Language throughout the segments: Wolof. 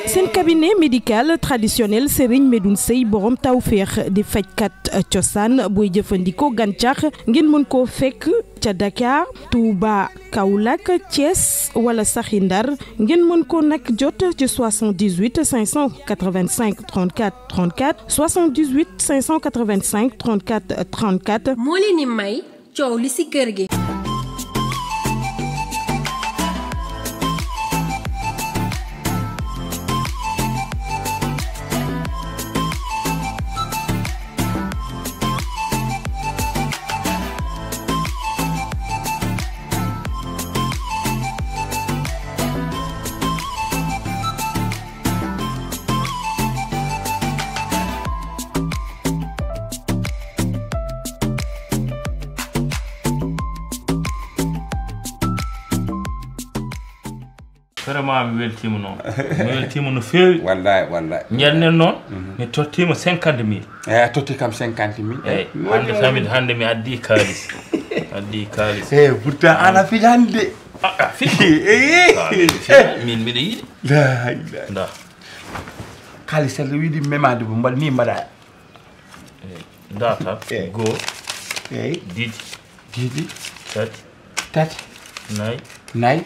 seen cabinet médical traditionnel Serigne Medoune Sey borom tawféex di fajkat cosaan booy jëfandikoo gàncax ngeen mën koo fekk ca Dakar Touba Kaolack Thiès wala saxi Ndar ngeen mën ko nag jot ci 78 585 34 34 78 585 34 34 moo leen di may coow li ci kër gi. vraiment mi weltima noon mi weltima no feewi wallahi ñanden noon mi tottima 50 000 totti kam 50 000 eyyi hande mi addi kalis pourtant ana fijande min mbiɗa yiiɗi la ilaha kalis la wiidi memade bo mbal ni mbaɗa data goo didi tati nayi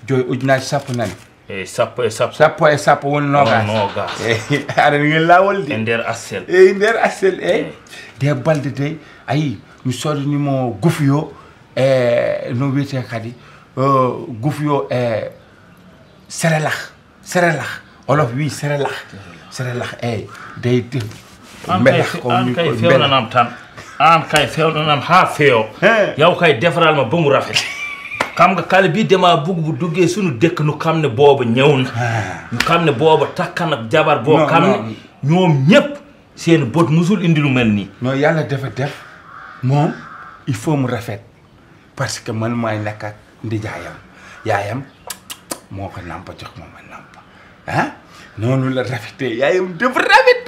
joyi ujunaaji sappo nani eyi sappo e sappo woni nogas aɗa ngel lawol de e nder assel eyi nder assel eyi de balde de ayi mi sodanimo gufuyo e no wiyete kadi gufuyo e serelax olof wi serelax eyi dey an kay fewnanam tan an kay fewnanam ha feewo yaw kay defaral ma bomu rafet kam nga kala bi dema bugu bu duggé sunu dekk nu kamne bobu ñewna nu kamne bobu takkan jabar bo kamne ñoom ñepp seen bot musul indi lu melni non yalla defa def mom il faut mu rafet parce que man may nek ak ndijaayam yaayam moko nampa jox mo man nampa hein nonu la rafeté yaayam dafa rafet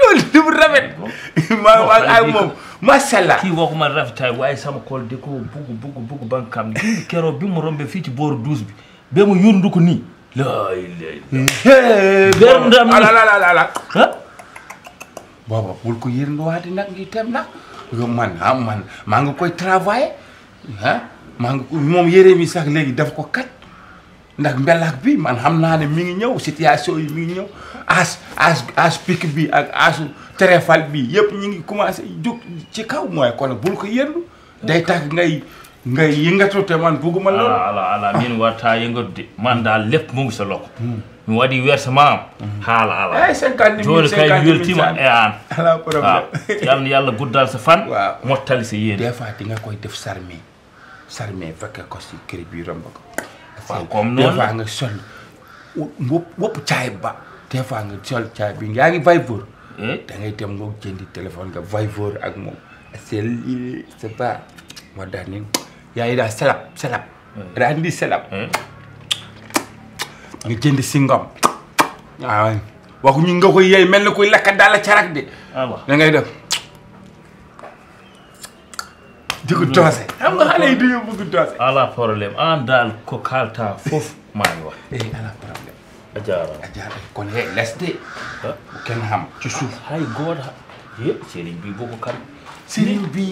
ma ay mom mashallah ki waxuma rafetay way sama kol de ko bugu bankam gi kéro bi mu rombe fi ci boru 12 bi be mu yurdu ko ni la ilaha ala ha baba bul ko yirndo wadi nak ngi tem nak man ma nga koy travailler ha ma nga mom yéré mi sax légui daf ko kat ndax mbelak bi man xamna né mi ngi ñew situation yi mi ngi ñew as pic bi ak asu trefal bi yépp ñi ngi commencé juk ci kaw moy kon bul ko yërlu day tax ngay yëngatu te man buguma lool ala min warta yëngatu man dal lepp mo ngi sa loko mi wadi versement hala ay 50 000 kay weltima e an ala problème yalla guddal sa fan mottali sa yeen des fois di nga koy def sarmi fekk ko ci kër bi romb ko comme non fa nga sol wop caay ba des fois nga sol caay bi nga ngi Viber da ngay dem nga jëndi téléphone nga Viber ak mom c'est pas moderne yaay da selap da andi selap nga jëndi singom waaw waxu ñu nga koy yey melni koy lekk dala carak de da ngay def digu dosé xam nga xalé yi du bëgg dosé ala problème an dal ko kalta fof ma ngi wax ala problème ajara kon he lesde ken xam ci suuf hay goda yépp serigne bi boko kam serigne bi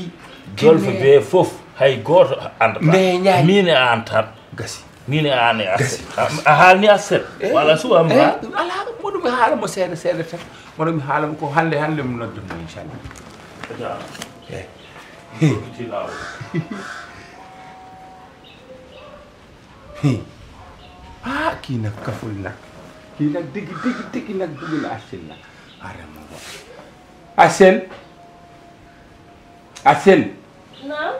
golfe be fof hay goto anda mine antar gasi mine ane as a halni asset wala su am ala modum haala mo seeda tan modum haala ko hande mo noddu inshallah ajara kii nag kaful nag kii nag dëgg nag dugg na Asel nag arama bo Asel naam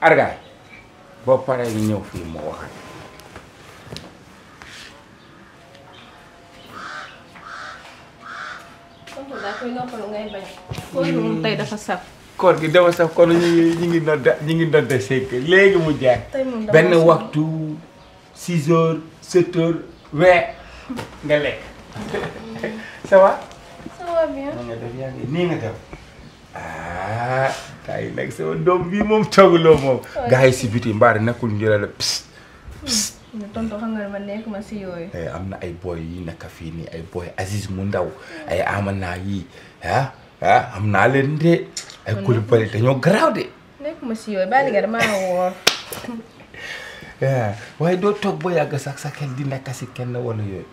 argaay boo paree ñu ñëw fii moo waxat daa koy noppalu ngay bañ koor gi moom tey dafa saf koor gi dafa saf kon ñi ngi nodde 5 léegi mu jeex benn waxtu 6 heures 7 heures nga lekk ça va ça va bien nga def yaa ngi nii nga def ah tay nag sama doom bii moom tooguloo moom gars yi si biti mbaari nekkul ñu la psst psst ñu tontu xam nga man nekk ma si yooyu am na ay boy yi nekk fii nii ay boy Aziz mu ndaw ay Amana yi am naa leen de ay Koulibaly dañoo garaaw de nekk ma si yooyu bàyyi nga damaa woor waaye doo toog ba yàgg sax sa xel di nekk si kenn wala yooyu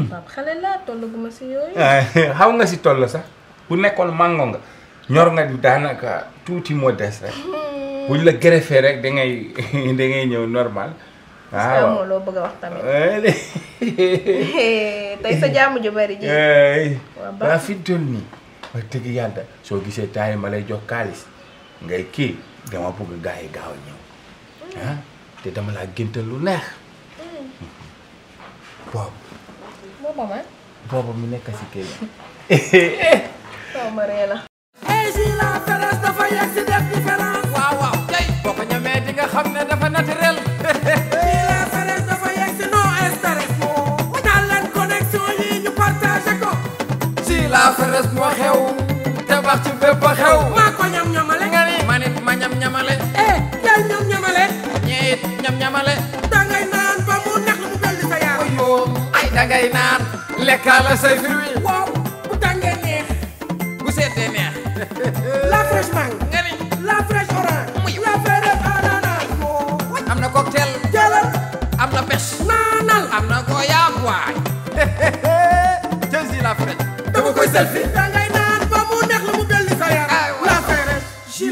papa xale laa toll gu ma si yooyu xaw nga si toll sax bu nekkoon mango nga ñor nga daanaka tuuti moo des rek buñ la greffé rek da ngay ñëw normal waaw loo bëgg a wax tamit tey sa jàmm ju bari ji waa fi toll nii wax dëgg yàlla soo gisee temps yi ma lay jox xaalis ngay kii dama bëgg gars yi gaaw a ñëw te dama laa géntal lu neex boobu mi nekk si kii ma ree la la Férès dafa yegg si def différence waaw tey boo ko ñamee di nga xam ne dafa naturel la Férès dafa yegg si no stress mu daal leen connexion yi ñu partagé ko la Férès moo xew te wax ci bépp xew maa ko ñam-ñamale nga ni ma nit ma ñam-ñamale yaay ñam-ñamale ñeet ñam-ñamale dangay naan ba mu neex lu mu dal di sa yaram ay dangay naan lekkaala say fruit waaw bu tàngee neex bu seetee neex la fraîche mangue nga ni la fraîche orange la Férès ananas am na cocktail jëlal am na pêche naanal am na goyaab waay la Férès dama koy selfie dangay naan ba mu neex lu mu dal di sa yaram la Férès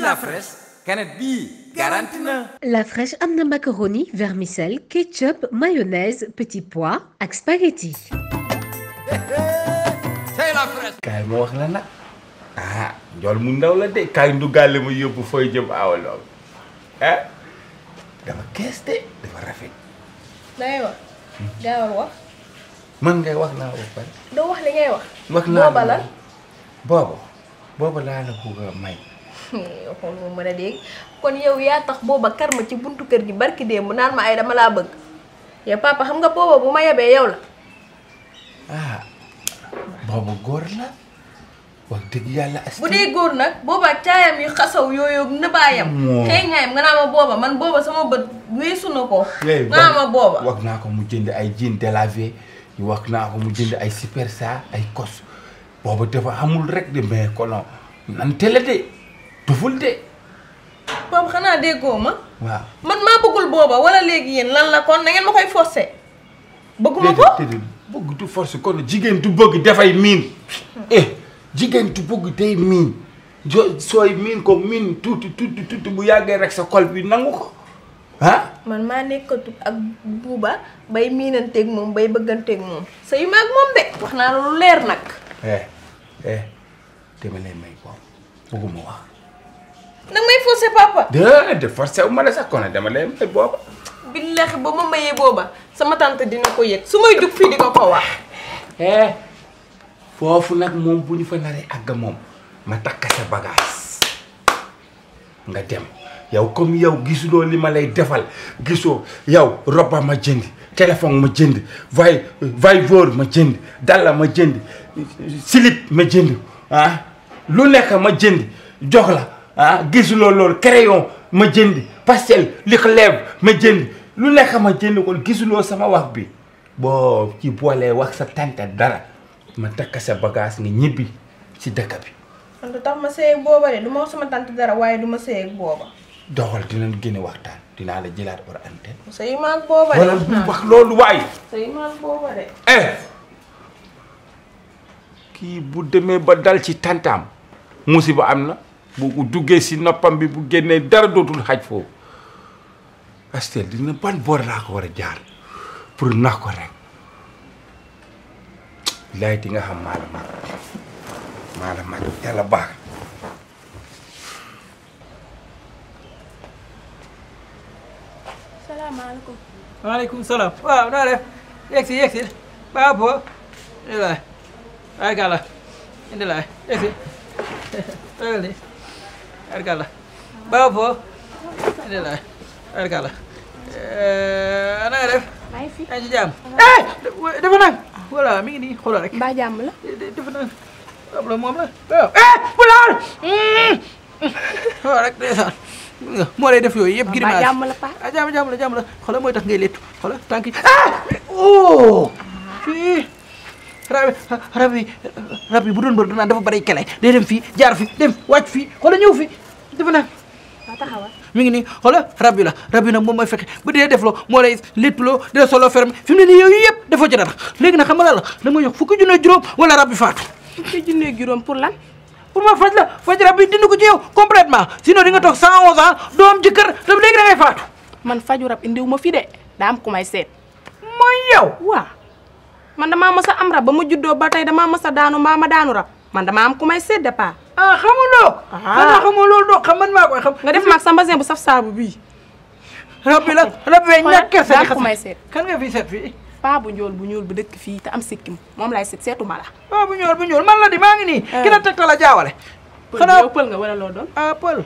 la Férès canette bii garanti na La Fraîche am na macaroni, vermicelle, ketchup, mayonnaise, petit pois ak spaghetti. c'est la Férès kaay ma wax la nag njool mu ndaw la de kaay ndugaale ma yóbbu fooy jëm awalool dafa kees de dafa rafet dangay wax gaawal wax man ngay wax naa ba pare doo wax li ngay wax wax naa booba lan booba laa la bëgg a may xool moo mën a dégg kon yow yaa tax booba kar ma ci buntu kër gi barki démb naan ma ay dama laa bëgg yow papa xam nga booba bu ma yebee yow la booba góor la wax dëgg yàlla bu dee góor nag booba caayam yu xasaw yooyu nëbaayam xëy ngaayam nga naa ma booba man booba sama bët weesu na ko nga naa ma booba wax naa ko mu jënd ay jean délavé wax naa ko mu jënd ay super ça ay kos booba dafa amul rek de mais kono nan tele de duful de booba xanaa déggoo ma waaw man maa bëggul booba wala léegi yéen lan la kon da ngeen ma koy forcé bëgguma ko bëgg du force kon jigéen du bëgg dafay miin jigéen du bëgg day miin sooy miin ko miin tuuti bu yàggee rek sa xol bi nangu ko man maa nekkatu ak buuba bay miinanteeg moom bay bëgganteeg moom sa yu maag moom de wax naa la lu leer nag dama lay may boobu bëgguma wax nag may forcé papa de forcé wu ma la sax kon dama lay may booba billahi ba ma mayee booba sama tante dina ko yëg su may dugg fii di ko wax foofu nag moom bu ñu fa naree àgg moom ma takk sa bagage nga dem yow comme yow gisuloo li ma lay defal gisoo yow roba ma jënd téléphone ma jënd Viber ma jënd dalla ma jënd slip ma jënd lu nekk ma jënd jox la gisuloo loolu crayon ma jënd pastel li ko leeb ma jënd lu nekk ma jënd ko gisuloo sama wax bi boo ci boolee wax sa tante dara ma takk sa bagage nga ñibbi ci dëkk bi. man du tax ma sëy ak booba de du ma wax sama tante dara waaye du ma sëy ak booba. doxal dinañ génne waxtaan dinaa la jëlaat hors antenne. sëy ma ak booba de. wala bu wax loolu waaye. sëy ma ak booba de. kii bu demee ba dal ci tantaam musiba am na bu duggee si noppam bi bu génnee dara dootul xaj foofu Astel dina ban boor laa ko war a jaar pour nax ko rek. laay di nga xam maa la mag yàlla baax. salaamaaleykum. waaleykum salaam waaw naa def yegsi baa boo indi laay ay gàlla indi laay yegsi toogal ni ay gàlla baa boo indi laay ay gàlla na nga def yaa ngi ci jàmm dafa nag voilà mi ngi nii xoolal rek mbaa jàmm la dafa nag moom la waaw bu laal waaw rek ndeysaan moo lay def yooyu yëpp grimace jàmm la pa jàmm la xoolal mooy tax ngay léttu xoolal tànk yi oh fii rab yi bu doon mbër danaan dafa bari kele day dem fii jaar fi dem wàcc fii xoolal ñëw fi dafa naan mi ngi nii xoolal rab yi nag moom mooy fexe bu dee def loo moo lay léttuloo dina solo ferme fi mu ne nii yooyu yëpp defoo ci dara léegi nag xam nga la da nga jox fukki junne juróom wala rab bi faatu fukki junne juróom pour lan pour ma faj rab bi dindi ko ci yow complètement sinon di nga toog 111 ans doo am jëkkër te léegi da ngay faatu man faju rab indiw ma fi de daa am ku may seet mooy yow waaw man damaa mës a am rab ba ma juddoo ba tey damaa mës a daanu mbaa ma daanu rab man damaa am ku may seet de pa xamuloo xanaa xamoo loolu doo xam man maa koy xam nga def maag sa mbasin bu saf saabu bii rab bi ñàkk kersa daa ku may seet kan nga fi seet fii paa bu ñuul bu dëkk fii te am sikkim moom lay seetu ma la paa bu ñuul man la di maa ngi nii ki la tegtal la jaawale xanaa pël nga wala loo doon pël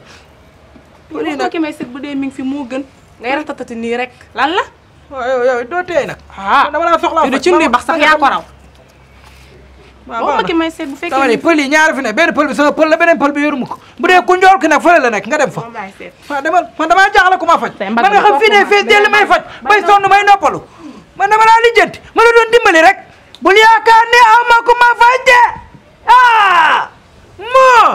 pël nag ki may seet bu dee mi ngi fi moo gën ngay ratatati nii rek lan la waaw yow doo teey nag dama laa soxlaa du ci nuy bax sax yaa ko raw boo ma ki may seet bu fekkee dama ne pël yi ñaari fi ne benn pël bi sama pël la beneen pël bi yoruma ko bu dee ku njool ki nag fële la nekk nga dem fa waaw demal man damaa jaaxle ku ma faj man nga xam fii ne fees dell may faj may sonn may noppalu man dama laa lijjanti ma la doon dimbali rek bul yaakaar ne aw ma ku ma faj de moo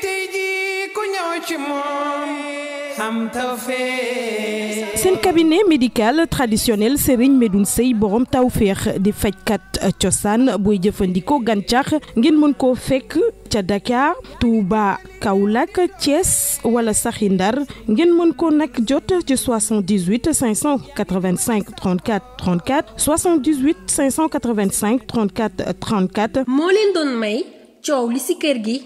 tey jii ku ñëw ci moom am tawfeex seen cabinet médical traditionnel Serigne Medoune Seye borom tawfeex di fajkat cosaan booy jëfandikoo gàncax ngeen mën koo fekk ca Dakar Touba Kaolack Thiès wala saxi Ndar ngeen mën ko nag jot ci 78 585 34 34 78 585 34 34. moo leen doon may coow li ci kër gi.